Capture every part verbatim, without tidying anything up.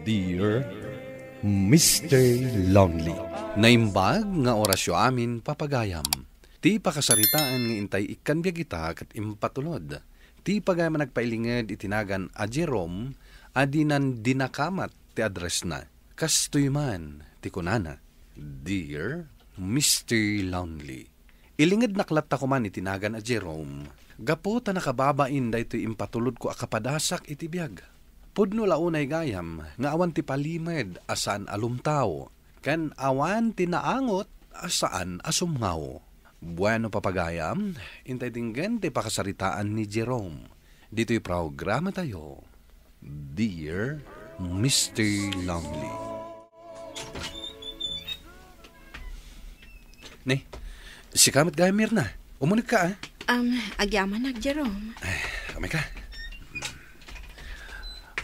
Dear Mister Lonely. Naimbag nga orasyo amin, papagayam. Ti pakasaritaan nga intay ikkan biag ita ket impatulod. Ti pagayam a nagpailinged iti nagan a Jerome a dinan dinakamat ti addressna. Kastoy man ti kunana, "Dear Mister Lonely." Ilingednak latta koman iti nagan a Jerome, gapu ta nakababain daytoy impatulodko a kapadasak iti biag. Pudno la unay gayam nga awan ti palimed a saan a lumtaw, ken awan ti naangot a saan a sumngaw. Bueno, papagayam, intay denggen ti pakasaritaan ni Jerome ditoy programatayo, Dear Mister Lonely. Ne, sika met gayam, Mirna. Umunegka, a. Um, agyamanak, Jerome. Ay, kami ka.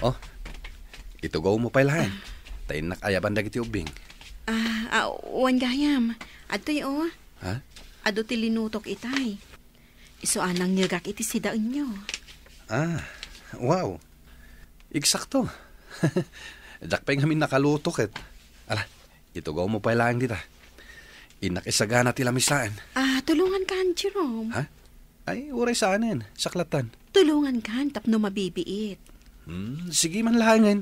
Oh, itugawmo pay laeng. Ta innak ayaban dagiti ubbing. Ah, ah, wen gayam. Adtoy, o. Ha? Adu ti linutok itay. Isu a nangngeegak iti sidaenyo. Ah, wow. Eksakto. Diak pay ngamin nakaluto ket. Ala, itugawmo pay laeng dita. Innak isagana ti lamisaen. Ah, tulongankan, Jerome. Ha? Ay, uray saanen. Saklatan. Tulongankan tapno mabibiit. Hmm, sige man laengen.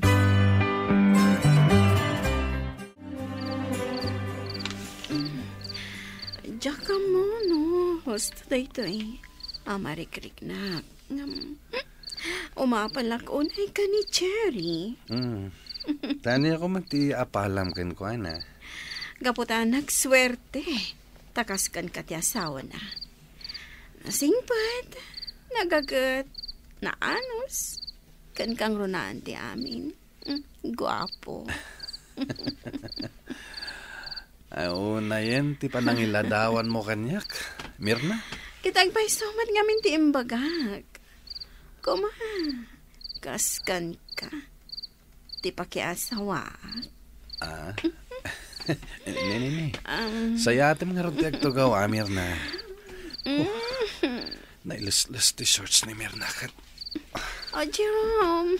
Diak ammo no husto daytoy a marikriknak. Ngem, umapalak unay ken ni Jerry. Hmm. Tani ako man ti apalam kenkuana. Gapu ta nagsuerte, ta kas kenka ti asawana. Nasingpet, nagaget, naanus, ken kangrunaan ti amin. Mm, guapo. Ay, unayen ti panangiladawanmo kaniak, Mirna. Ket agpayso met ngamin ti imbagak. Koma, kas kenka ti pakiasawaak. Ah? Ne, ne, ne. Um, Sayatem ngarud ti agtugaw, a, Mirna. Mm. Nailesles ti shorts ni Mirna ket. O, Jerome,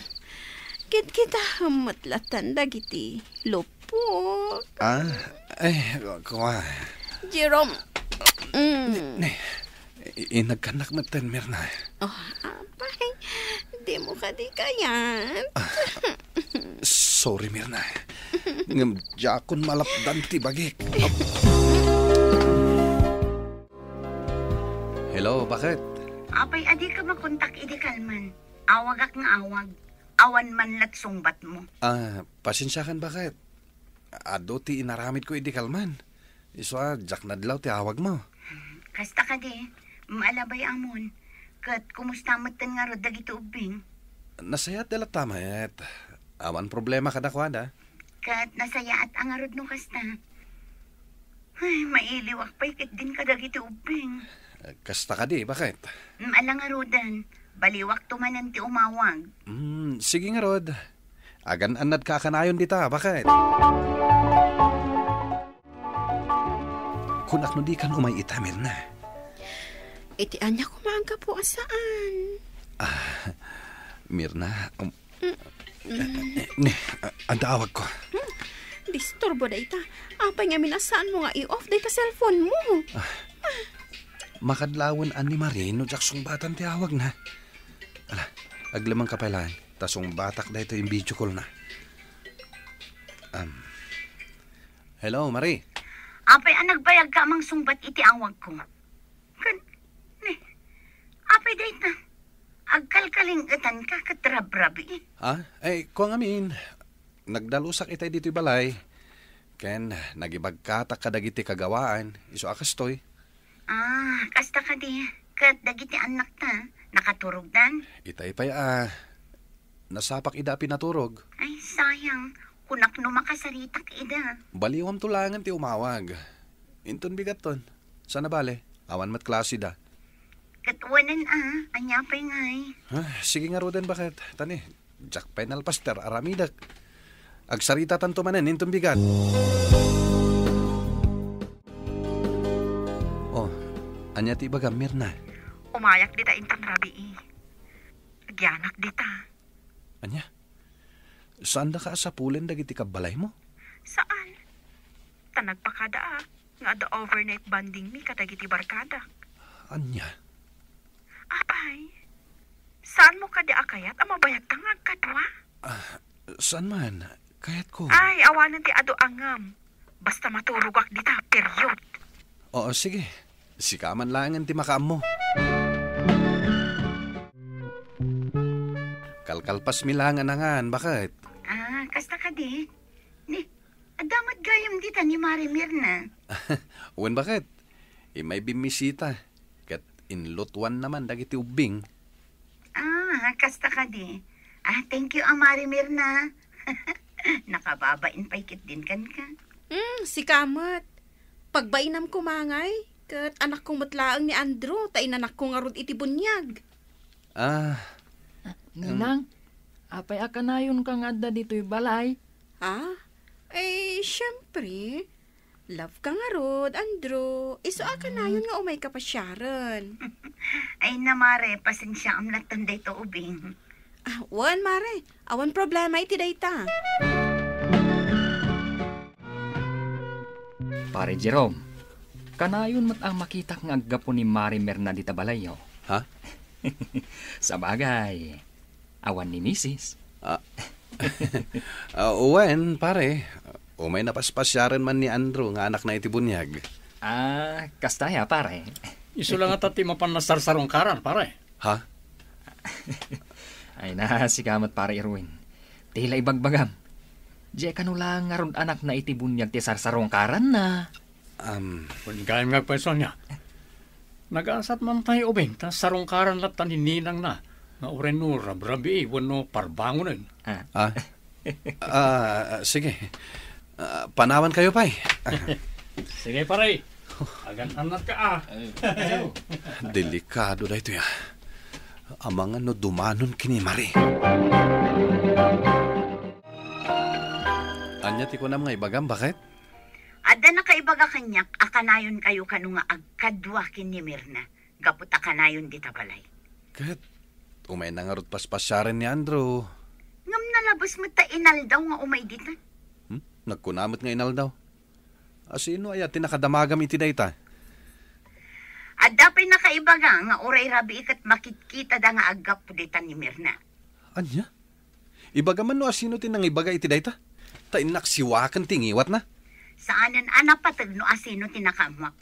kitkitaem met latan dagiti lupok. Ah, ay, kua. Jerome. Mm. Ne, i-, inagkanak metten, Mirna. Oh, apay, dimo kadi kayat? Ah, sorry, Mirna. Ngem diakon malapdan ti bagik. Hello, bakit? Apay, adika makontak idi kalman? Awagak nga awag. Awan man lat sungbatmo. Ah, pasensiakan, bakit? Adu ti inaramidko idi kalman. Isu a, diak nadlaw ti awagmo. Kasta kadi, maalabay amon. Ket kumusta metten ngarud dagiti ubbing? Nasayaat da latta met. Awan problema kadakuada. Ket nasayaat a ngarud no kasta. Ay, mailiwak pay ketdin kadagiti ubbing. Kasta kadi, bakit? Mm, ala ngaruden. Baliwakto manen ti umawag. Mm, sige ngarud. Agan-annadka a kanayon dita, bakit? Kunak no dikan umay ita, Mirna. Iti ania koma a gapu a saan? Ah, Mirna, um, Mm. Eh, eh, ne, ah, adda awagko. Hmm, disturbo dayta. Apay ngamin a saanmo nga i-off dayta cellphone mo? Ah, makadlawen a ni Marie no diak sungbatan ti awagna. Ala, aglemangka pay laeng, ta sungbatak daytoy in video call na. Um, hello, Marie. Apay a nagbayagka a mangsungbat iti awagko? Ken, ne, apay dayta? Agkalkaling-etanka ket rabrabii. Ah, ay, kua ngamin, nagdalusak itay ditoy balay, ken nagibagkatak kadagiti kagawaan, isu a kastoy. Ah, kasta kadi, ket dagiti annakta, nakaturogdan? Itay pay a, nasapak ida a pinaturog. Ay, sayang, kunak no makasaritak ida. Baliwamto laengen ti umawag. Inton bigatton. Sana bale, awan met klaseda. Ket wen a, ania pay ngay? Ah, sige ngaruden, bakit? Tani, diak pay nalpas ti ar-aramidek. Agsaritatanto manen inton bigat. Oh, ania ti ibagam, Mirna? Umayak dita inton rabii. Agianak dita. Ania? Saandaka a sapulen dagiti kabbalaymo? Saan. Ta nagpakadaak nga adda overnight bonding mi kadagiti barkadak. Ania? Apay, saanmo kadi a kayat a mabayagta nga agkadua? Ah, saan man. Kayatko. Ay, awanen ti adu a ngem. Basta maturogak dita, period. Oo, sige. Sika man laengen ti makaammo. Kalkalpasmi la nga nangan, baket? Ah, kasta kadi? Ni, adda met gayam dita ni Mari Mirna. Wen, baket? Immay bimmisita, ket inlutuanna man dagiti ubbing. Ah, kasta kadi. Ah, thank you, a Mari Mirna. Nakababain pay ketdin kenka. Hmm, sika met. Pagbainam koma ngay, ket anakko met laeng ni Andrew, ta inanakko ngarud iti buniag. Ah, Ninang, apay a kanayonka nga adda ditoy balay? Ha? Eh, syempre. Love ka ngarud, Andrew. Isu a kanayon nga umayka pasiaren. Ay na, Mare, pasensiaam latta dayta ubing. Ah, wen, Mare. Awan problema iti dayta. Pare Jerome, kanayon met a makitak nga aggapu ni Mari Merna dita balayyo. Ha? Sabagay, awan ni misis. Ah. Ah, wen, pare. Umay napaspasiaren man ni Andrew nga anakna iti buniag. Ah, kasta ya, pare. Isu la ngata ti mapan nasarsarungkaran, pare. Ha? Ay na, sika met, pare Erwin. Ti la ibagbagam. Diay kano la ngarud anakna iti buniag ti sarsarungkaranna. Am. Wen gayam nga agpayso ania. Nagasat man tayo ubing, ta sarungkaran latta ni ninangna, nga uray no rabrabii wenno parbangonen. Ah. Ah. Ah, sige. Ah, panawan kayo pay. Sige, pare. Agan-anat ka, ah. Delikado daytoy, ah. Amangan no dumanon ken ni Mari. Ania ti kunam nga ibagam, baket? Adda nakaibaga kaniak a kanayon kayo kano nga agkadua ken ni Mirna, gapu ta kanayon dita balay. Ket, umayna ngarud paspasiaren ni Andrew. Ngem nalabes met ta inaldaw nga umay dita. Hmm? Nagkuna met nga inaldaw. Asino aya ti nakadamagam iti dayta? Adda pay nakaibaga nga uray rabii ket makitkitada nga aggapu dita ni Mirna. Ania? Ibagam man no asino ti nangibaga iti dayta? Ta innak siwaken ti ngiwatna. Saanen a napateg no asino ti nakaammoak.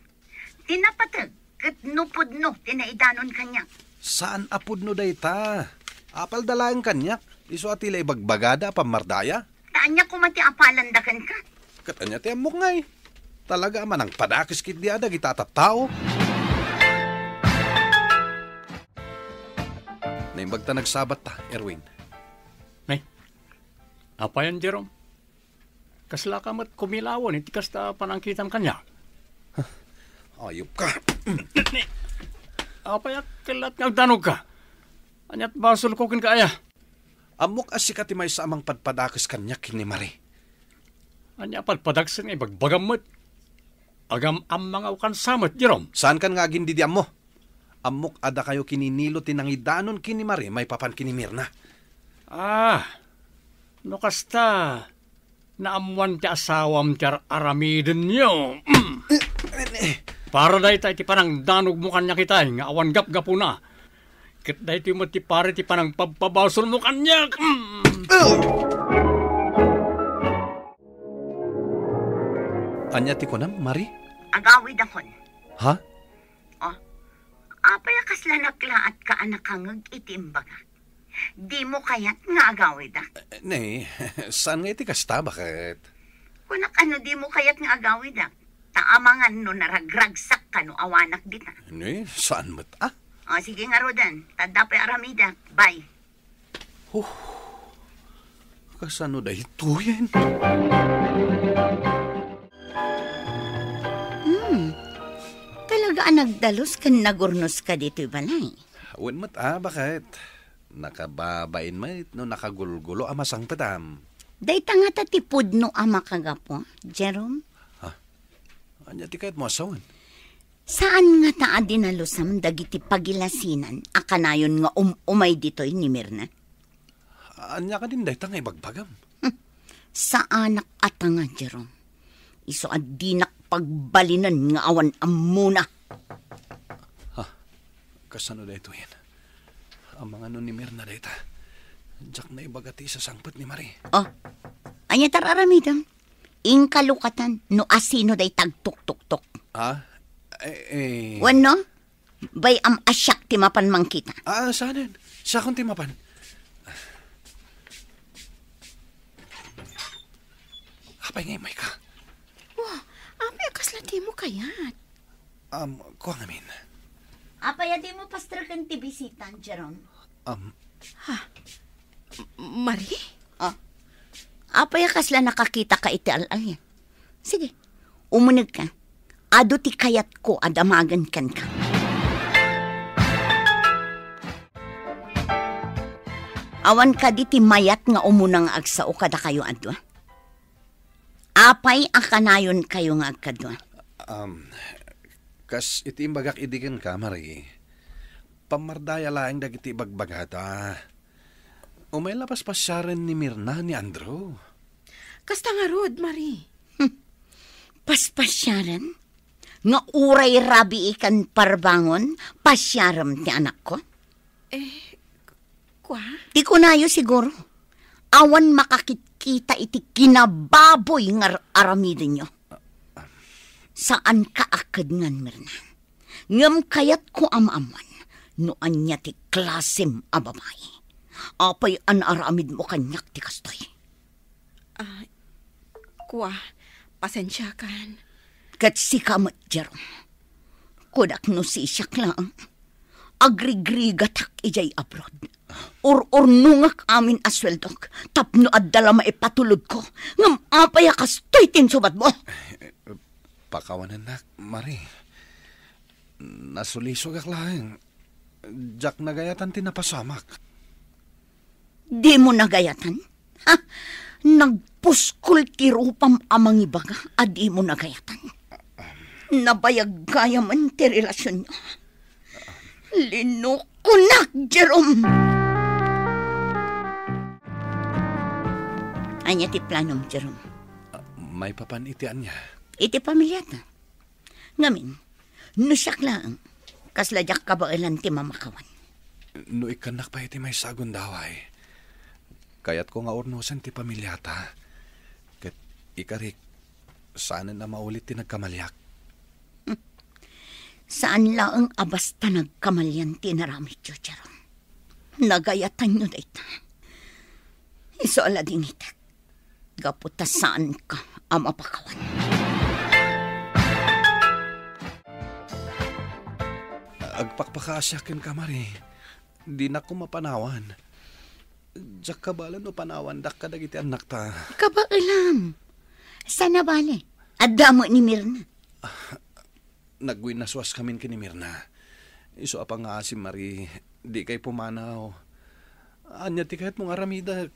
Ti napateg ket no pudno ti naidanon kaniak. Saan a pudno dayta. Apalda laeng kaniak. Isu a ti la ibagbagada a pammardaya. Ta ania koma ti apalanda kenka? Ket ania ti ammok ngay? Talaga a manangpadakes ketdi a dagita a tattao. Naimbag ta nagsabatta, Erwin. Nay, apayan, Jerome? Kaslaka met kumilawen iti kasta a panangkitam kaniak? Ayupka. Apay a kellat nga agdanogka? Ania't basolko kenka aya? Ammok a sika ti maysa a mangpadpadakes kaniak ken ni Mari. Ania a padpadakes nga ibagbagam met? Agam-ammangaw kansa met, Jerome. Saankan nga agindidi ammo? Ammok a dakayo ken ni Nilo ti nangidanon ken ni Mari maipapan ken ni Mirna. Ah, no kasta, naammoan ti asawam ti ar-aramidenyo. Mm. Para dayta iti panangdanogmo kaniak itay nga awan gapgapuna. Ket daytoy met ti pare ti panangpabpabasolmo kaniak. Mm. Ania ti kunam, Mari? Agawidakon. Ha? Oh, apay a kasla naklaat ka a nakangeg iti imbagak? Dimo kayat nga agawidak? Eh, ne, saan nga iti kasta, baket? Kunak, ano dimo kayat nga agawidak? Ta amangan no naragragsak kano awanak dita. Ne, saan met, ah? O, sige ngaruden. Tadda pay aramidak. Bye. Huh. Kasano daytoyen? Hmm. Talaga a nagdalus ken nagurnos ka ditoy balay. Wen met a, baket? Nakababain met no nakagulgulo a masangpetam. Dayta ngata ti pudno a makagapu, Jerome? Ha? Ania ti kayatmo a sawen? Saan ngata a dinalusam dagiti pagilasinan a kanayon nga um-umay ditoy ni Mirna? Ania kadin dayta nga ibagbagam? Saanak a tanga, Jerome. Isu a dinak pagbalinen nga awan ammona. Ha? Kasano daytoyen? Amangan no ni Mirna dayta. Diak naibaga ti isasangpet ni Marie. Oh, ania ti ar-aramidem? Inka lukatan no asino dayta agtuktuktok. Ah? Eh, eh. Wenno? Bay-am a siak ti mapan mangkita. Ah, saanen? Siakon ti mapan. Apay nga immayka? Wa, apay a kasla dimo kayat? Um, kua ngamin. Apay a dimo pastreken ti bisita, Jerome? Um, Ha? M-, Marie? Ah. Apay a kasla nakakitaka iti al-alian? Sige, umunegka. Adu ti kayatko a damagen kenka. Awan kadi ti mayat nga umuna nga agsao kadakayo a dua? Apay a kanayonkayo nga agkadua? Um, kas iti imbagak idi kenka, Marie, pammardaya laeng dagiti ibagbagata. Umay la paspasiaren ni Mirna ni Andrew. Kasta ngarud, Marie. Hmm. Paspasiaren? Nga uray rabii ken parbangon, pasiarem ti anakko? Eh, k-, kua? Ti kunayo siguro, awan makakitkita iti kinababoy nga ar-, aramidenyo. Saanka a kedngan, Mirna. Ngem kayatko a maammuan no ania ti klasem a babai. Apay a naaramidmo kaniak ti kastoy? Ah, kua, pasensiakan. Ket sika met, Jerome. Kunak no sisiak laeng. Agrigrigatak idiay abroad. Ur-urnongak amin a sueldok tapno adda la maipatulodko. Ngem apay a kastoy ti insubatmo? Pakawanennak, Marie. Nasulisogak laeng. Diak nagayatan ti napasamak. Dimo nagayatan? Ha? Nagpuskol ti rupam a mangibaga a dimo nagayatan. Nabayag gayamen ti relasionyo. Linukonak, Jerome! Ania ti planom, Jerome? Ah, maipapan iti ania? Iti pamiliata. Ngamin, no siak laeng, kasla diak kabaelan ti mamakawan. No ikkannak pay iti maysa a gundaway, kayatko nga urnosen ti pamiliata. Ket ikarik, saanen a maulit ti nagkamaliak. Hmm. Saan laeng a basta nagkamalian ti inaramidyo, Jerome. Nagayatanyo dayta. Isu a ladingitek. Gapu ta saanka a mapakawan. Agpakpakaasiak kenka, Marie. Dinak koma panawan. Diak kabalen no panawandak kadagiti annakta. Kabaelam. Saan a bale? Adda met ni Mirna. Nagwinnaswaskamin ken ni Mirna. Isu a pangngaasim, Marie, dikay pumanaw. Ania ti kayatmo nga aramidek?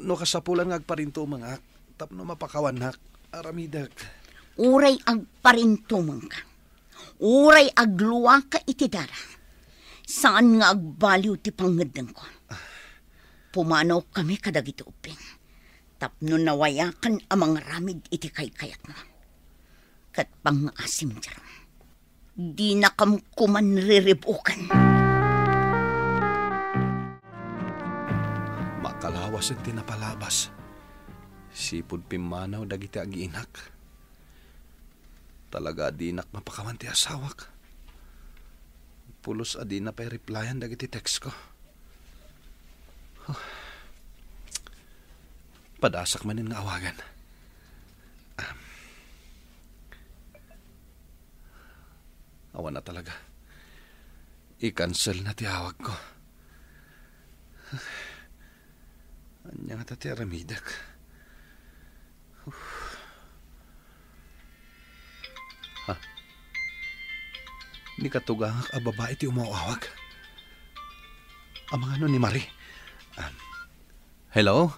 No kasapulan nga agparintumengak tapno mapakawannak, aramidek. Uray agparintumengka, uray agluaka iti dara, saan nga agbaliw ti pangngeddengko. Pumanawkami kadagiti ubbing tapno nawayakan a mangaramid iti kaykayatmo. Ket pangngaasim, Jerome, dinakam koman riribuken. Makalawasen ti napalabas. Sipud pimmanaw dagiti agiinak. Talaga a dinak mapakawan ti asawak. Pulos a dina pay replyan dagiti textko. Huh. Padasak manen nga awagan. Ah. Awan na talaga. I-cancel na ti awagko. Ania ngata ti aramidek? Huh. Ha? Ni katugangak a babai ti umaw-awag? Amangan no ni Marie? Ah, hello?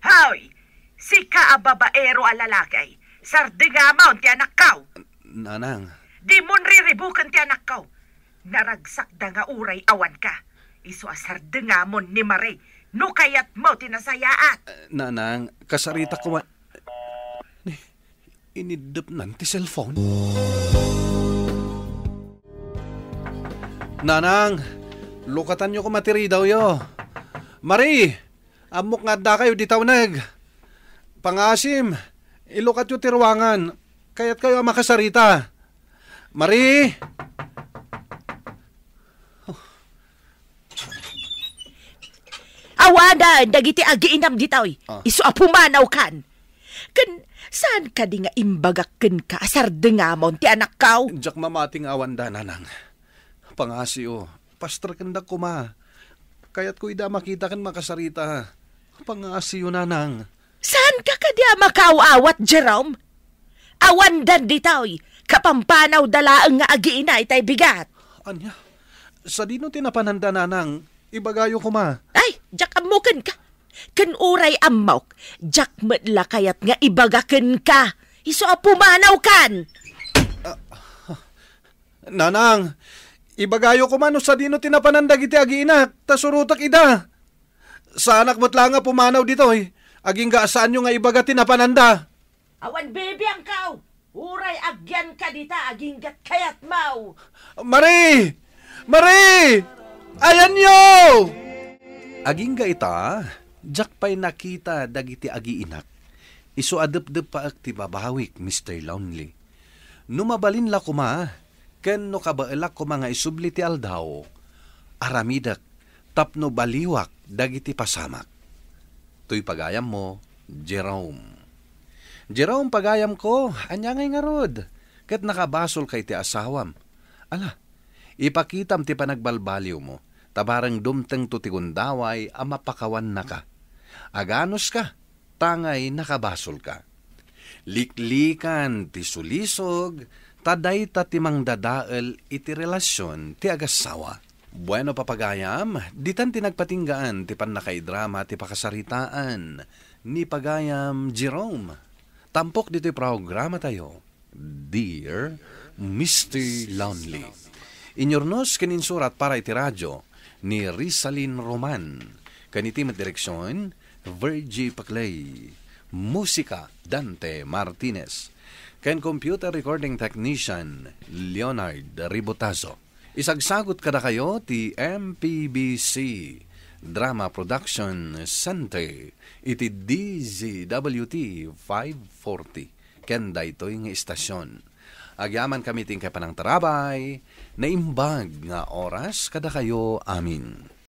Hoy! Sika a babaero a lalaki, sardengamon ti anakko! Nanang. Dimon riribuken ti anakko. Naragsakda nga uray awanka. Isu a sardengamon ni Marie no kayatmo ti nasayaat. Nanang, kasaritak koma. Ni, iniddepnan ti cellphone. Nanang, lukatanyo koma ti ridawyo. Marie, ammok nga addakayo dita uneg. Pangaasim, ilukatyo ti ruangan. Kayatkayo a makasarita. Marie! Awanen dagiti agiinam ditoy. Ah. Isu a pumanawkan. Ken saan kadi nga imbagak kenka a sardengamon ti anakko? Diak mamati nga awanda, nanang. Pangasiyo, pastrekendak koma. Kayatko ida a makita ken makasarita. Pangasiyo, nanang. Saanka kadi a makaaw-awat, Jerome? Awandan ditoy, kapampanawda laeng nga agiina itay bigat. Ania? Sadino ti napananda, nanang? Ibagayo koma. Ay, diak ammo kenka. Ken uray ammok, diak met la kayat nga ibaga kenka. Isu a pumanawkan. Nanang, ibagayo koma no sadino ti napanan dagiti agiinak, ta surotek ida. Saanak met la nga pumanaw ditoy, agingga a saanyo nga ibaga ti napananda. Awan bibiangkaw, uray agyanka dita, aginggat kayatmaw. Marie! Marie! Ayanyo! Agingga ita, diak pay nakita dagiti agiinak. Isu a depdeppaek ti babawik, Mister Lonely. No mabalin la koma, ken no kabaelak koma nga isubli ti aldaw, aramidek tapno baliwak dagiti pasamak. Toy pagayammo, Jerome. Jerome, pagayamko, ania ngay ngarud? Ket nakabasolka iti asawam. Ala, ipakitam ti panagbalbaliwmo, ta bareng dumtengto ti gundaway a mapakawannaka. Aganuska, tangay nakabasolka. Liklikan ti sulisog, ta dayta ti mangdadael iti relasion ti agassawa. Bueno, papagayam, ditan ti nagpatinggaan ti pannakaidrama ti pakasaritaan ni pagayam Jerome. Tampok ditoy programatayo, Dear Mister Lonely. Inyurnos ken insurat para iti radio ni Rizalin Roman, ken iti met direksion, Virgie Paclay. Musika, Dante Martinez. Ken computer recording technician, Leonard Ribotazo. Isagsagut kadakayo ti M P B C Drama Production Center iti D Z W T five forty ken daytoy nga istasion. Agyamankami ti inkay panangtarabay, naimbag nga oras kadakayo amin.